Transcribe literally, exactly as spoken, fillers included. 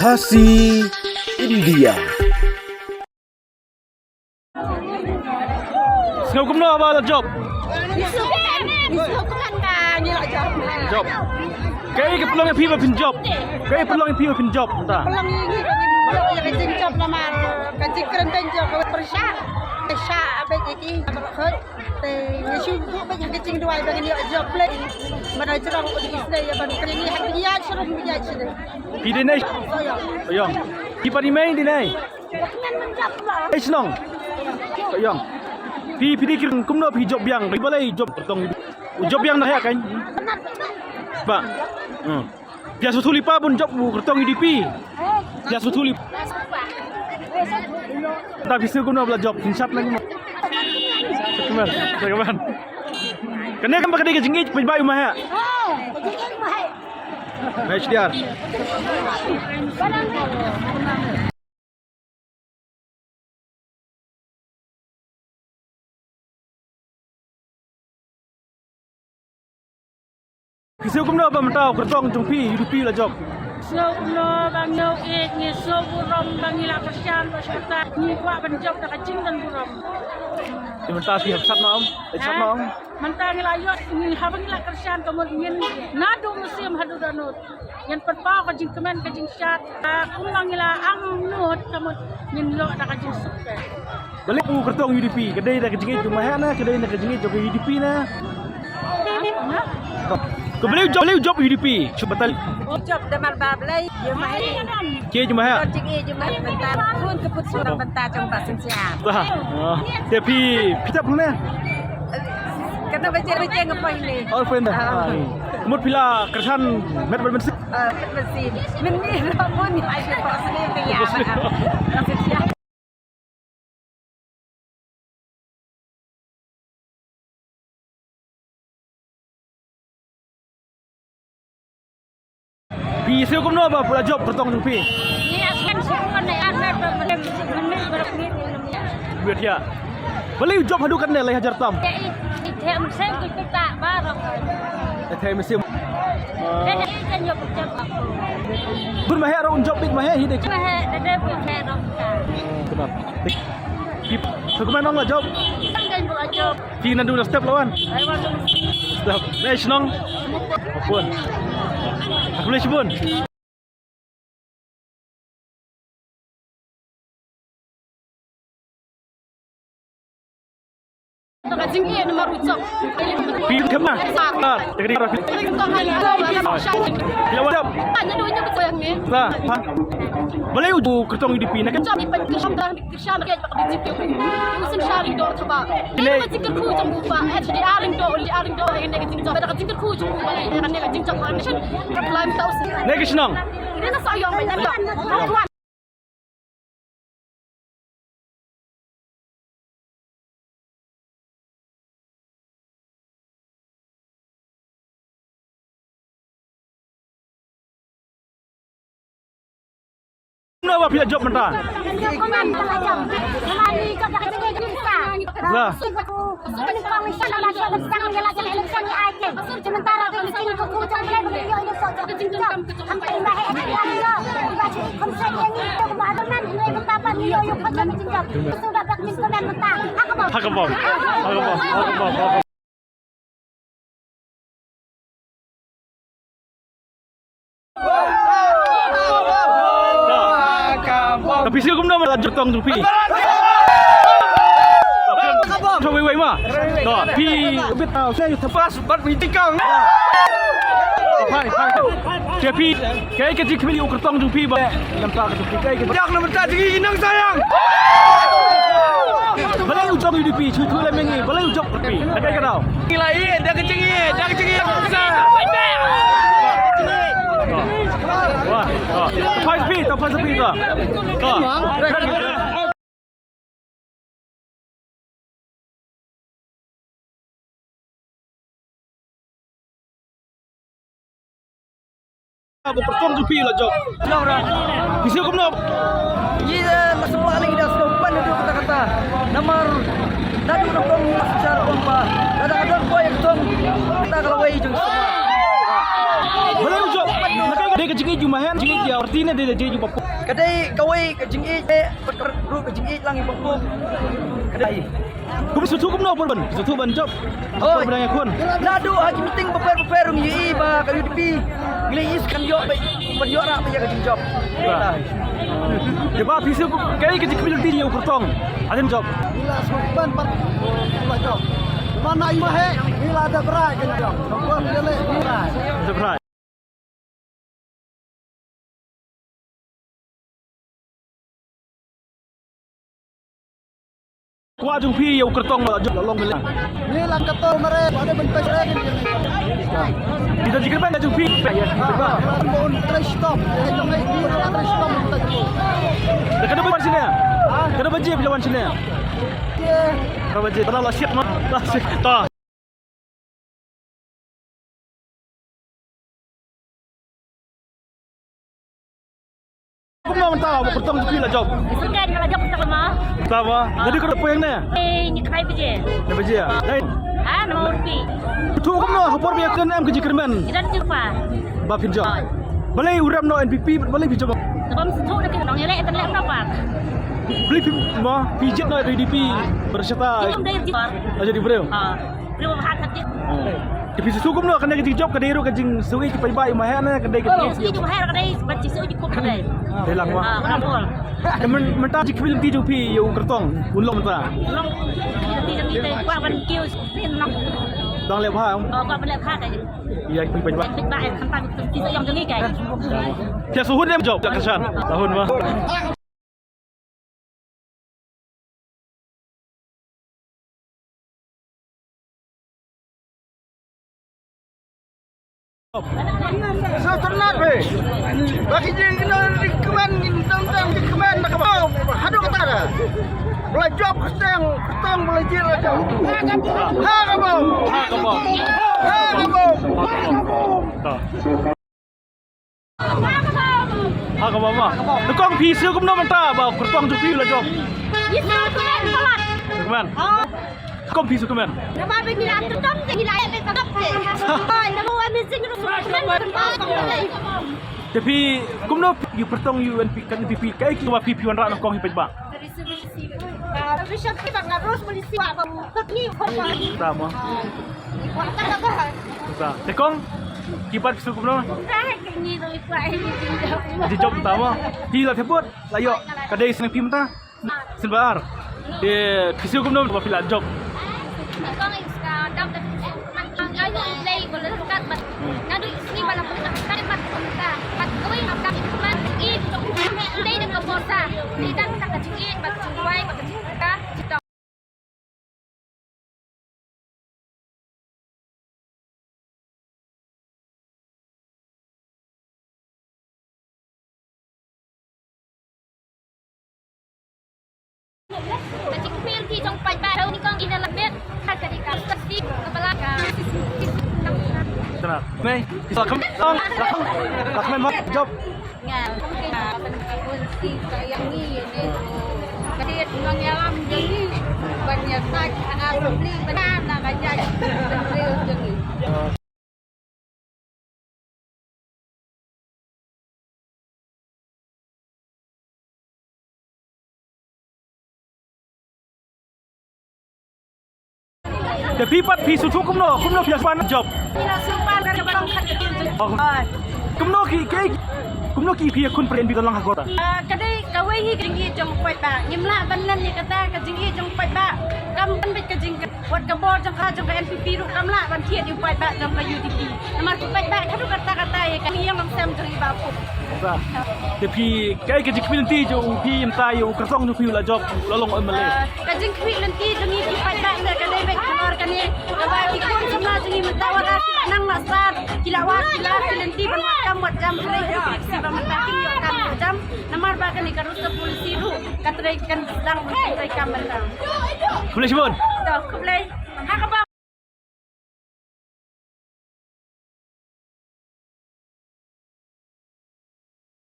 Khasi India. Sngewbha kumno ba la jop? Jop. Kaei ka pynlong ïa phi ba phin jop? Kaei ka pynlong ïa phi ba phin jop mynta? Pynlong ïa ngi ba ngin jop ïa ka jingjop namar ka jingkren beiñ jong ka pyrshah. Pyrshah beiñ ïa ki ba khot. Te ngi shu buh beiñ ïa ka jingduwai ba ngin ïoh jop lei. Ba dei jrong u dei isnei ïa ban kren ïa ka ïaid sharum ïaid shnong. Phi dei nei? Sohiong. Sohiong. Phi pat i mei dei nei? Ei shnong. Sohiong. Phi, phi dei ki kumno phi jop biang? Phi balei jop kyrtong? U jop biang na heh kan? Ba. Hmm. Phi ïa sngewthuh lypa bun jop u kyrtong U D P. Phi ïa sngewthuh lypa. Ta phi sngewthuh kumno ba la jop, phin shat na kumno? Kumno? Kumno? Kane kam ba ka dei ka jingïeit pynbai u ma heh. H D R. Phi sngew kumno ba mynta u kyrtong jong phi U D P la jop? Sngew kumno ba ngi ïeit, ngi sngew burom ba ngi la kyrshan ba shata ngi kwah ban jop da ka jingdon burom. Te mynta phi hap shat noh em? Hap shat noh em? Mynta ngi la ïoh, ngi haba ngi la kyrshan ka mut ngin naduh mynsiem haduh dohnud. Ngin pynpaw ka jingkmen ka jingshad, ah, kumba ngi la angnud ka mut ngin ïoh da ka jingsuk te. Balei u kyrtong U D P, ka dei da ka jingïeit jong ma heh na, ka dei da ka jingïeit jong ka U D P na? Ka balei u jop, balei u jop U D P, shu batai. U jop da mar ba balei, ïa ma heh. Ki ïeit jong ma heh. Jingïeit jong ma heh mynta, khun ka put sura mynta jong ba sngewsih. Lah. Ah. Te phi, phi tap ne? Kata baca baca ngapain ni? Oh, friend dah. Ah. Ah, ni. Mut phi la kyrshan met bad mynsiem. Ah, met mynsiem. Mynni rabun ai ni pas ni pia. Pas ni. Phi sngew kumno ba phi la jop kyrtong jong phi? Ni askan sukun ni armet ba mendem sukun ni berap ni. Buat ya. Balei u jop haduh katne lai hajar tam? Ya i, i them sem kita barok. I them sem. Kan i kan jop jop aku. Bun ma heh ruh jop bit ma heh hi dei. Ma heh dei bit heh ruh. Kumno? Phi, phi kumno nong la jop? Kan kan la jop. Phi naduh na step lawan. Step. Nei shnong. Bun. Aku boleh sibun. Ka jingïeit namar u jop. Phi kemna? Ah, tadi rafi. Phi lawan jop. Lah, ha? Balei u kyrtong U D P na ka jop. Kyrshan ka ba ka B J P. U sngewsih ring doh thaba. Ine ka jingkyrkhu jong u ba H D R ring doh, H D R ring doh ine ka jingjop. Ba ka jingkyrkhu jong u ba ine ka jingjop ba nation. Ka plan ta u sngewsih. Nei ka shnong. Ine na Sohiong ba ine. Kumno ba phi la jop mynta? Lah. Ha ka bom. Ha ka bom. Ha ka bom. Ha ka bom. Tapi sngewbha kumno ma la jop kyrtong jong phi. To wei wei ma. To phi bit. Pas bat mi tikang. Hai hai. Te phi kaei ka jingkhmih u kyrtong jong phi ba. Namta ka jong phi kaei ka. Jak namta jong i nong sayang. Balei u jop U D P, shu shu lem ïa ngi, balei u jop U D P. Da kaei ka daw. Ngi la ïeit, da ka jingïeit, da ka jingïeit. Wah, wah. Five feet, five feet. Ba kyrtong jong phi la jop. Phi sngewbha kumno? Ïa la sngewbha lei da sngewbha ban da kata kata. Namar da du da kong ïa sngewbha kumba da da ka don koi kyrtong da ka lawei jong sngewbha. Balei u jop? Dei ka jingïeit jong ma heh, jingïeit Ïa, party ne dei la jied ïa u Bah Pop. Ka dei kawei ka jingïeit, eh, pat ka ruh ka jingïeit lang ïa u Bah Pop. Ka dei. Kumno sngewthuh kumno por ban, sngewthuh ban jop. Oh. Por ban ïakhun. Naduh ha ki meeting bapher bapher ngi ïohi ba ka U D P ngi la ïohi kan ïoh ba, ban ïoh rah ba ïa ka jingjop. Ba. Ïa ba phi sngewthuh kaei ka jingkhmih lynti ïa u kyrtong. Hadien jop. Ngi la sngewthuh ban pat la jop. Ba na i ma he ngi la da brai ka jop. Ba ngi la da brai. Da brai. Kwah jong phi ïa u kyrtong la jop la long mele. Ngi la kyrtong mare, ba da ban pes re. Kita jingkyrmen jong phi. Ba un tres stop. Jong ai ni tres stop. Da kada ba wan shane. Kada ba jip wan shane. Kada ba jip, la shit ma. La shit. Ta. Kumno mynta ba kyrtong jong phi la jop? Sngewthuh la jop mynta ma. Mynta ma. Jadi ka dei poi hangne? Eh, ngi khlaiñ baje. Khlaiñ baje ïa? Dei. Ha, namar phi. Sngewthuh kumno ha por ba ïakren em ka jingkyrmen? Ngi don jingpa. Ba phin jop. Balei u rem noh N P P, balei phi jop? Te bym sngewthuh da ki nong ïaleh, te leh mynta pa. Balei phi ma, phi jied noh U D P. Berserta. Jingim dei jingor. Aja di briew. Ha. Briew ba hat hat jied. Te phi sngewthuh kumno kane ka jingjop ka dei ruh ka jingsngewsih ki paidbah ïa u Mahar ne ka dei ka jingsngewsih ki Mahar ka dei ban jingsngewsih ki kup ka dei. Dei lang ma. Ah, kena bol. Te myn-, mynta jingkhmih lynti jong phi ïa u kyrtong un long mynta. Long lynti jong phi te kwah ban kiew sien long. Dang leh bha. Oh, kwah ban leh bha ka. Ïa ki paidbah. Paidbah ïa khamtam ki sngewsih jong ngi ka. Te shu hun em jop ka shan. Tahun ma. Sa ternat be. Bagi jing kena dikmen, dong dong dikmen nak kebau. Hadu kata dah. Bela jop kesteng, kesteng bela jir aja. Ha kebau. Ha kebau. Ha kebau. Ha kaba ma. Te kong phi sngewthuh kumno mynta ba kyrtong jong phi la jop? Ngi sngewthuh kumno palat. Kumno? Oh. Kong phi sngewthuh kumno? Namar ba ngi la kyrtong te ngi la ïa kyrtong te. Oh, namar amazing ruh sngewthuh kumno. Te phi kumno ïa kyrtong U N P kan N P P kaei kaba phi phi wanrah na kong hi peit ba? Tama. Te kong, ki pat ki sngewthuh kumno? Ki jop tama. Phi la thep vote, la ïoh, ka dei sien phi mynta. Sien ba ar. Te phi sngewthuh kumno ba phi la jop? Kong, ka dam da Nga ïoh ïa u Blei ba la ryngkat bad nga dei u sngi ba la pynlong ka kat bad ka mynta bad kawei nga kam man i tong u Blei da ka bor sa. Ni dang ka jingïeit bad ka jingduwai bad ka jingkyrkhu. Ka jingkhmih lynti jong u paidbah, ka jingkhmih lynti jong u paidbah. Tara. Mei, isa kam, kam, kam, kam, kam, jop. Nga, ka jingkhmih lynti ka jong ngi ne. Ka dei nongïalam jong ngi. Ban ïa sai ka assembly, ban ïa na ka judge. Jong ngi. Te phi pat phi sngewthuh kumno, kumno phi la sngewpan jop? Phi la sngewpan ka jingpang khat ka jingpang. Kumno ki, ki, kumno ki phi ïakhun pyrshah ïa ka lang ha kota? Ah, ka dei kawei hi ka jingïeit jong u paidbah. Ngim lah ban len ïa kata ka jingïeit jong u paidbah. Kam ban bit ka jing Wat ka bor jong ka, jong ka N P P ruh kam lah ban thied ïa u paidbah jong ka U D P. Namar u paidbah ka dei kata kata ïa ka ïing lam sem jong i Bah Pop. Te phi kaei ka jingkhmih lynti jong phi mynta ïa u kyrtong jong phi u la jop, u la long M L A. Ah, ka jingkhmih lynti jong ngi ki paidbah te ka dei beit halor kane kaba ki khun samla jong ngi mynta wat la nang la sat ki la wad ki la ki lynti ban wad kam wad jam hynrei ki ba mynta ki wad kam wad jam namar ba kane ka roster policy ruh ka trei kan sdang ban trei kam ban kam. Khublei shibun. To, khublei. Ha kaba